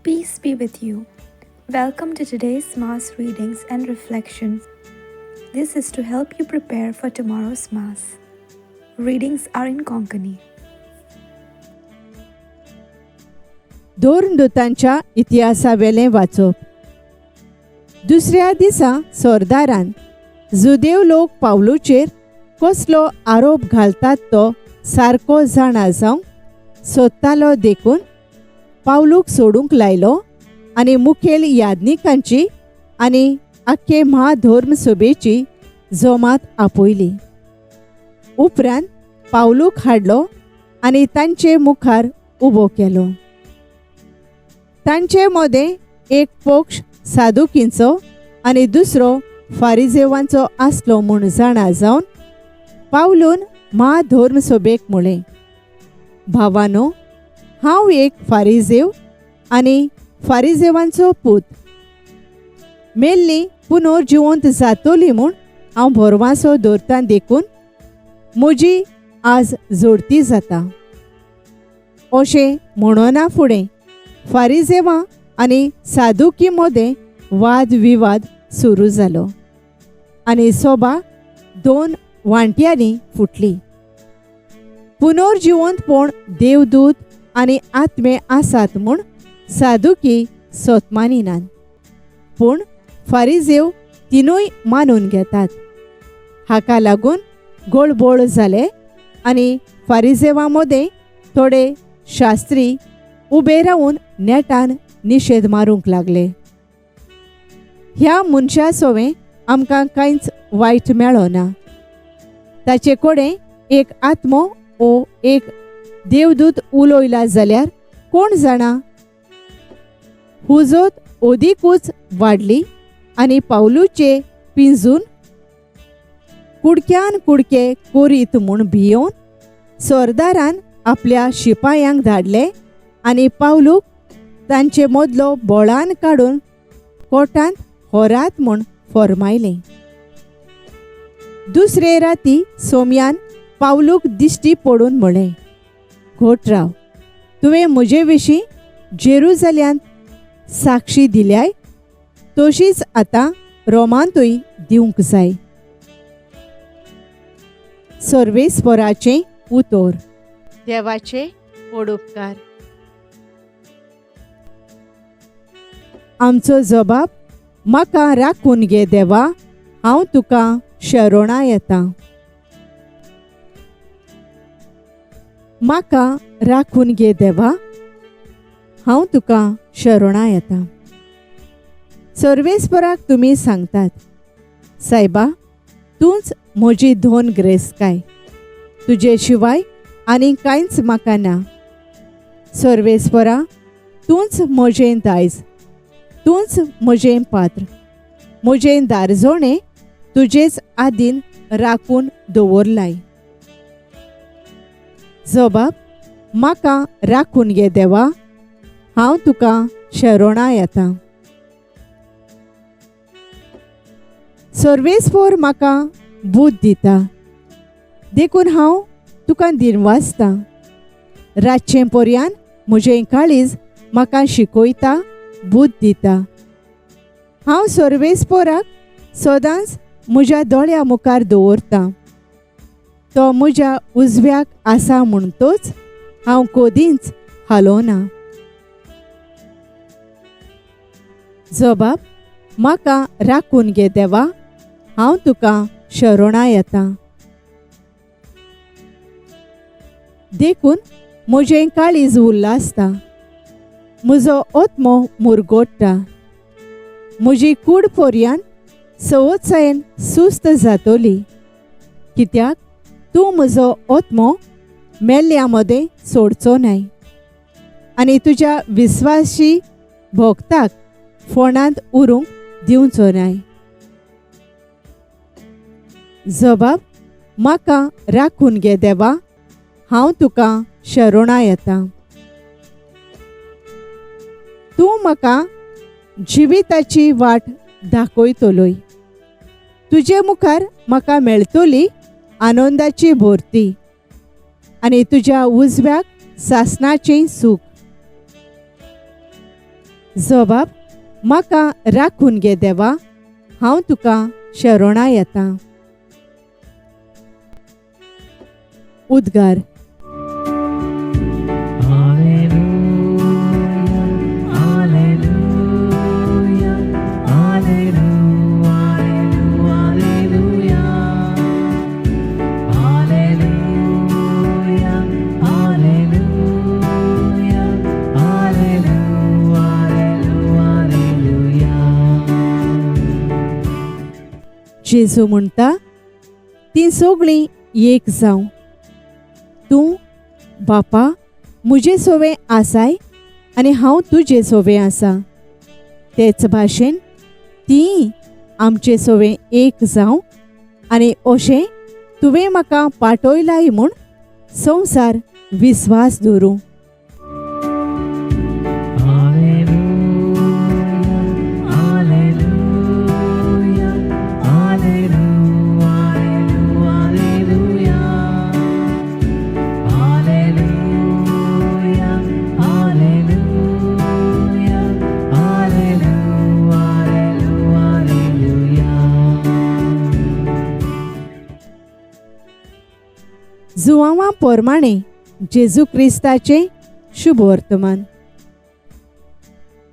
Peace be with you. Welcome to today's Mass readings and reflections. This is to help you prepare for tomorrow's Mass. Readings are in Konkani. धोर्मदुतांच्या इतिहासावेलें वाचप. दुसऱ्या दिसा सरदारान जुदेव लोक पावलूचेर कसलो आरोप घालतात तो सारको जाणा जावंक सोदतालो देखून पावलूक सोडूंक लायलो आनी मुखेल याज्ञिकांची आनी आख्खे म्हाधर्म सभेची जमात आपयली. उपरांत पावलूक हाडलो आनी तांचे मुखार उबो केलो. तांचे मदें एक पक्ष सादुकींचो आनी दुसरो फारिजेवांचो आसलो म्हूण जाणा जावन पावलून म्हाधर्म सभेक म्हळें, भावानो, हांव एक फारिजेव आनी फारिजेवांचो पूत. मेल्ली पुनर्जिवंत जातली म्हूण हांव भरवासो दवरतां देखून म्हजी आज जोडती जाता. अशें म्हणना फुडें फारिजेवां आनी सादुकी मदें वाद विवाद सुरू जालो आनी सभा दोन वांट्यांनी फुटली. पुनर्जिवंतपण देवदूत आनी आत्मे आसात म्हूण सादुकी सत मानिनात, पूण फारिजेव तिनूय मानून घेतात. हाका लागून गोळबोळ जाले आनी फारिजेवां मदें थोडे शास्त्री उबे रावन नेटान निशेध मारूंक लागले. ह्या मनशा सोवें आमकां कांयच वायट मेळना. ताचे कडेन एक आत्मो ओ एक देवदूत उलयला जाल्यार कोण जाणा. हुजत अदिकूच वाडली आनी पावलूचे पिंजून कुडक्यान कुडके कोरीत म्हूण भियोवन सरदारान आपल्या शिपायांक धाडले आनी पावलूक तांचे मदलो बोळान काडून कोटांत होरात म्हूण फॉर्मायलें. दुसरे राती सोम्यान पावलूक दिश्टी पडून म्हळें, घोट राव, तुवें म्हजे विशीं जेरुजाल्यांत साक्षी दिल्याय तशीच आतां रोमांतूय दिवंक जाय. सर्वेस्पराचें उतर. देवाचे पडुपकार. आमचो जबाब, म्हाका राखून घे देवा, हांव तुका शरणां येता. म्हाका राखून घे देवा, हांव तुका शरणां येता. सर्वेस्पराक तुमी सांगतात, सायबा, तूंच म्हजी धोन ग्रेसकाय, तुजे शिवाय आनी कांयच म्हाका ना. सर्वेस्परा, तूंच म्हजें दायज, तूंच म्हजें पात्र, म्हजें दारजोणें तुजेच आदीन राखून दवरलाय. जबाब, म्हाका राखून घे देवा, हांव तुका शरणां येता. सर्वेस्पर म्हाका बूद दिता देखून हांव तुका दिनवासतां. रातचें पर्यान म्हजें काळीज म्हाका शिकयता, बूद दिता. हांव सर्वेस्पराक सदांच म्हज्या दोळ्या मुखार दवरतां. तो म्हज्या उजव्याक आसा म्हणटोच हांव कदींच हालोना. जबाब, म्हाका राखून घे देवा, हांव तुका शरणां येता. देखून म्हजें काळीज उल्हासता, म्हजो आत्मो मुरगोडटा, म्हजी कूड पर्यान सवचायेन सुस्त जातली, कित्याक तूं म्हजो आत्मो मेल्ल्या मदें सोडचो न्हय आनी तुज्या विस्वासी भोगताक फोंडांत उरूंक दिवचो न्हय. जबाब, म्हाका राखून घे देवा, हांव तुका शरणां येता. तूं म्हाका जिविताची वाट दाखयतलोय, तुजे मुखार म्हाका मेळटली आनंदाची भरती आनी तुज्या उजव्याक सासणाचें सूख. जबाब म्हाका राखून घे देवा, हांव तुका शरणां येता. उद्गार. जेजू म्हणटा, तीं सगळीं एक जावं. तूं बापा म्हजे सोवे आसाय आनी हांव तुजे सोवे आसा, तेच भाशेन तीं आमचे सोवे एक जावं आनी अशें तुवें म्हाका पाठयलाय म्हूण संवसार विस्वास दवरूं. जुवांवा पोरमाणे जेजू क्रिस्ताचें शुभ वर्तमान.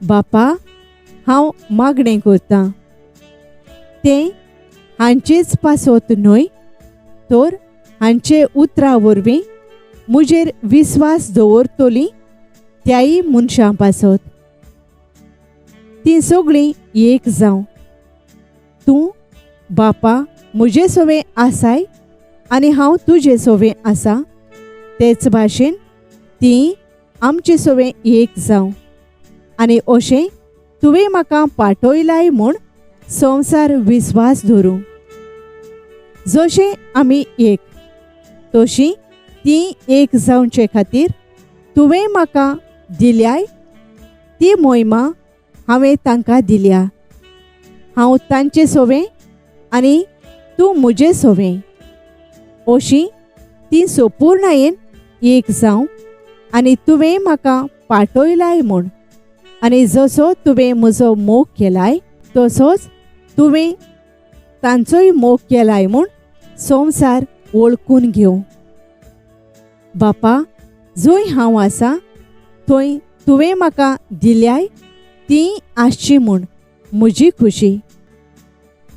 बापा, हांव मागणें करतां तें हांचेच पासत न्हय, तर हांचे उतरां वरवीं म्हजेर विस्वास दवरतलीं त्याय मनशां पासत. तीं सगळीं एक जावं. तूं बापा म्हजे सोवे आसाय आनी हांव तुजे सोवे आसा, तेच भाशेन तीं आमचे सोवे एक जावं आनी अशें तुवें म्हाका पाठयलाय म्हूण संवसार विस्वास धरूं. जशें आमी एक तशी तीं एक जावचे खातीर तुवें म्हाका दिल्याय ती मोहिमा हांवें तांकां दिल्या. हांव तांचे सोवे आनी तूं म्हजे सोवे, अशी ती सोपूर्णायेन एक जावं आनी तुवें म्हाका पाठयलाय म्हूण, आनी जसो तुवें म्हजो मोग केलाय तसोच तुवें तांचोय मोग केलाय म्हूण संवसार वळखून घेवं. बापा, जंय हांव आसा थंय तुवें म्हाका दिल्याय ती आसची म्हूण म्हजी खुशी,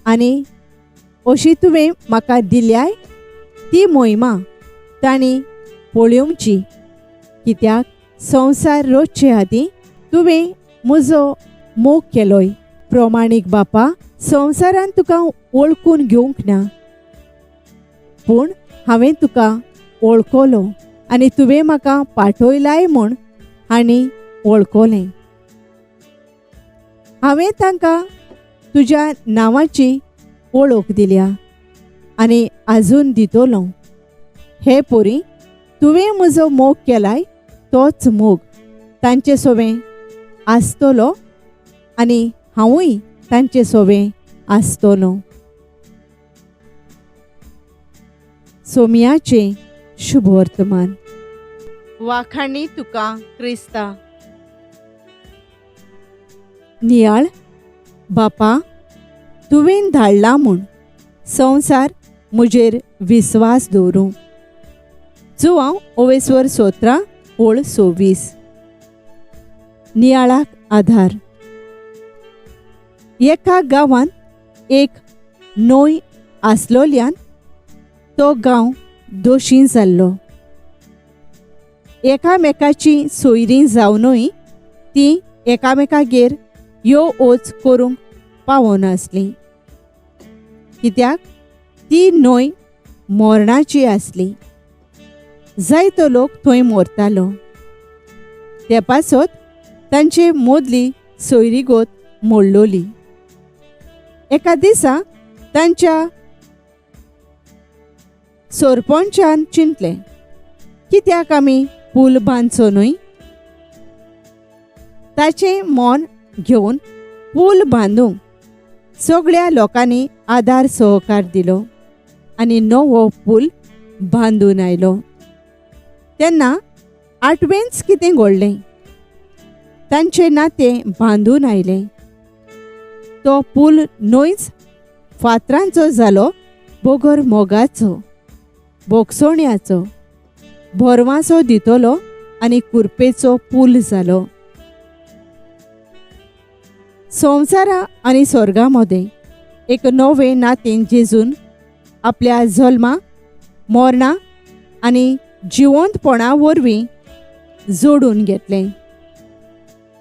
आनी अशी तुवें म्हाका दिल्याय ती मोहिमा तांणी पळोवची, कित्याक संवसार रोजचे आदीं तुवें म्हजो मोग केलोय. प्रमाणीक बापा, संवसारान तुका वळखून घेवंक ना, पूण हांवें तुका वळखलो आनी तुवें म्हाका पाठयलाय म्हूण हांणी वळखलें. हांवें तांकां तुज्या नांवाची वळख दिल्या आनी आजून दितलो. हे पोरी, तुवें म्हजो मोग केलाय तोच मोग तांचे सोवे आसतलो आनी हांवूय तांचे सोवे आसतलो. सोमयाचें शुभ वर्तमान. वाखाणी तुका क्रिस्ता. नियाळ. बापा, तुवें धाडला म्हूण संवसार म्हजेर विस्वास दवरूं. जुवांव ओवेस्वर 17 ओळ 26. नियाळाक आधार. एका गांवांत एक न्हंय आसलोल्यान तो गांव दोशी जाल्लो. एकामेकाची सोयरीं जावनूय ती एकामेकागेर यो वच करूंक पावनासली, कित्याक ती न्हंय मरणाची आसली. जायतो लोक थंय मरतालो. ते पासत तांचे मदली सोयरीगत मोडलोली. एका दिसा तांच्या सरपंचान चिंतलें, कित्याक आमी पूल बांदचो न्हय? ताचें मन घेवन पूल बांदूंक सगळ्या लोकांनी आदार सहकार दिलो आनी नवो पूल बांदून आयलो. तेन्ना आठवेंच कितें घडलें, तांचें नातें बांदून आयलें. तो पूल न्हयच फातरांचो जालो, बगर मोगाचो, भोगसण्याचो, भरवांसो दितलो आनी कुरपेचो पूल जालो. संवसारा आनी स्वर्गा मदें एक नवें नातें जेजून आपल्या जल्मा, मरणा आनी जिवंतपणा वरवीं जोडून घेतलें.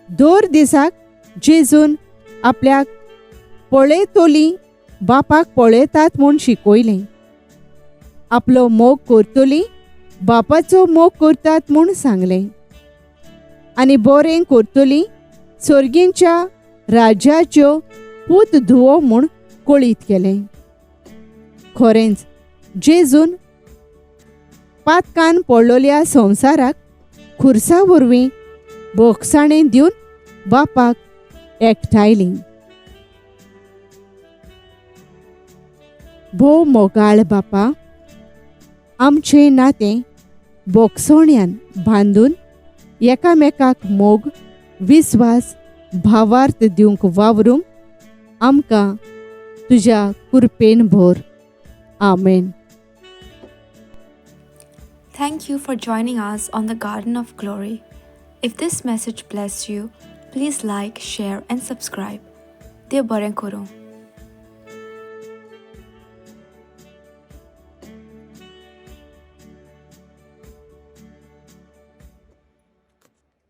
दर दिसाक जेजून आपल्याक पळयतलीं बापाक पळयतात म्हूण शिकयलें. आपलो मोग करतलीं बापाचो मोग करतात म्हूण सांगलें आनी बरें करतलीं सर्गींच्या राज्याच्यो पूत धुवो म्हूण कळीत केलें. खरेंच जेजून पातकान पडलेल्या संवसाराक खुर्सा वरवीं भोगसाणें दिवन बापाक एकठांयली. भोव मोगाळ बापा, आमचें नातें भोगसण्यान बांदून एकामेकाक मोग, विस्वास, भावार्थ दिवंक वावरूंक आमकां तुज्या कुरपेन भर. आमेन. Thank you for joining us on the Garden of Glory. If this message blessed you, please like, share, and subscribe. देव बरें करूं.